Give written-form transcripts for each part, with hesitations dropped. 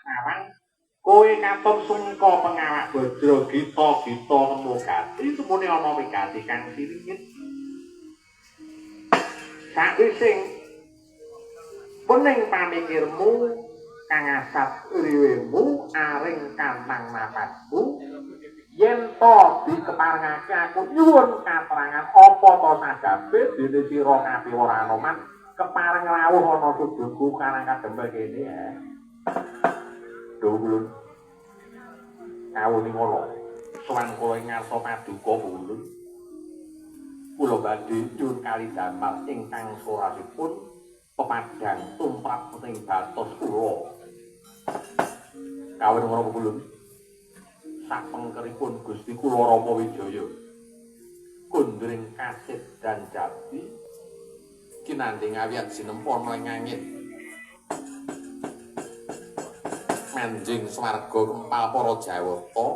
Nawang kowe katon sungka pengawak bajra gita-gita nemu gati semune ana wigati kang siringit. Sawising wening pamikirmu kang asat riwemu aring kantang napasmu yen to dikeparengake aku nyuwun katerangan apa to sababe dene sira kapiwara Anoman kepareng rawuh ana suduku karang kadempel kene ya. Duh ulun kawuning ngono sowan kula ing ngarsa paduka ulun kula badhe nyuwun kali damar ingkang sorasipun pepadang tumrap ing batos kula. Kawin ngono ulun sapengkeripun Gusti kula Rama Wijaya kundring kasit dan jati kinandhing awiyat sinempon ing angin manjing swarga kempal para Jawata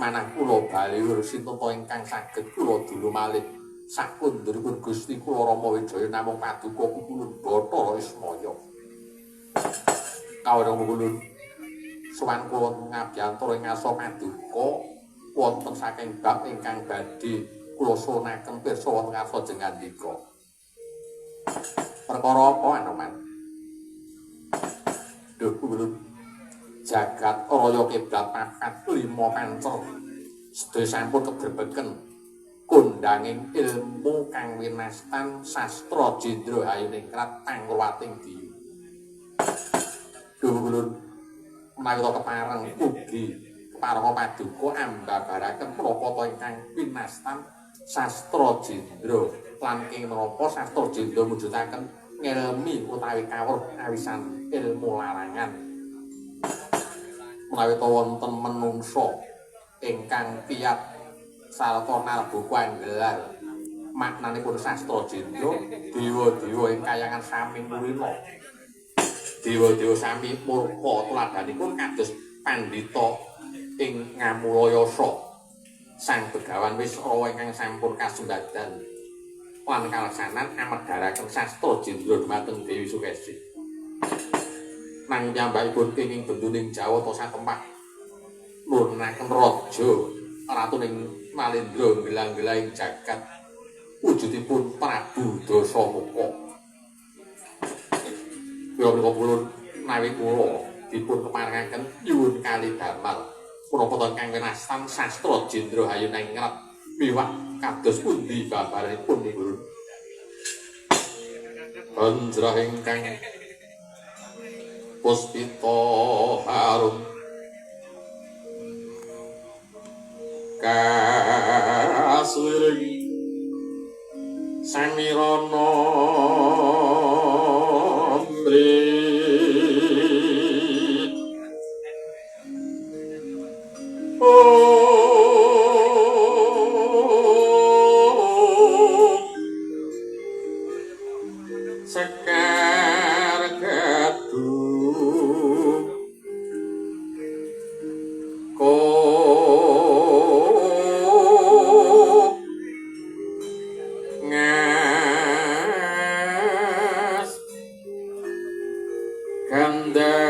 manah kula baliwur sinten ingkang saged kula dulu malih sakunduripun Gusti kula Rama Wijaya namung paduka pupulun Bathara Ismaya. Kawula ulun sowan kula ngabiyantara ing ngarsa paduka wonten saking bab ingkang badhe kula suwunaken pirsa wonten ngarsa jengandika. Perkara apa Anoman? Duh ulun jagat raya kiblat papat lima pancer sedaya sampun kebrebeken kondanging ilmu kang winastan sastra jendra hayuningrat pangruwating diyu. Duh ulun menawi ta kepareng ugi keparenga paduka ambabaraken menapa ta ingkang winastan sastra jendra lan ing menapa sastra jendra mujudaken ngelmi utawi kawruh awisan ilmu larangan. Menawi ta wonten menungsa ingkang piyat sarta narbuku anggelar maknanipun sastra jendra dewa-dewa ing kayangan sami kulina dewa-dewa sami murka tuladhanipun kados pandhita ing Ngamulayasa Sang Begawan Wisrawa ingkang sampun kasembadan lan kaleksanan amedharaken sastra jendra dhumateng Dewi Sukesi. Nang piyambakipun kenging bentuning Jawata satempah nurunaken raja ratu ing Nalendra gelang-gelahing jagat wujudipun Prabu Dasamuka. Kula menika pulun nawi kula dipun keparengaken nyuwun kali damar punapa ta ingkang winastan sastra jendra hayuningrat miwah kados pundi babaranipun ulun. Banjrah ingkang puspita harum kaswiring samirana sekar gadung ko ngas gandanyo.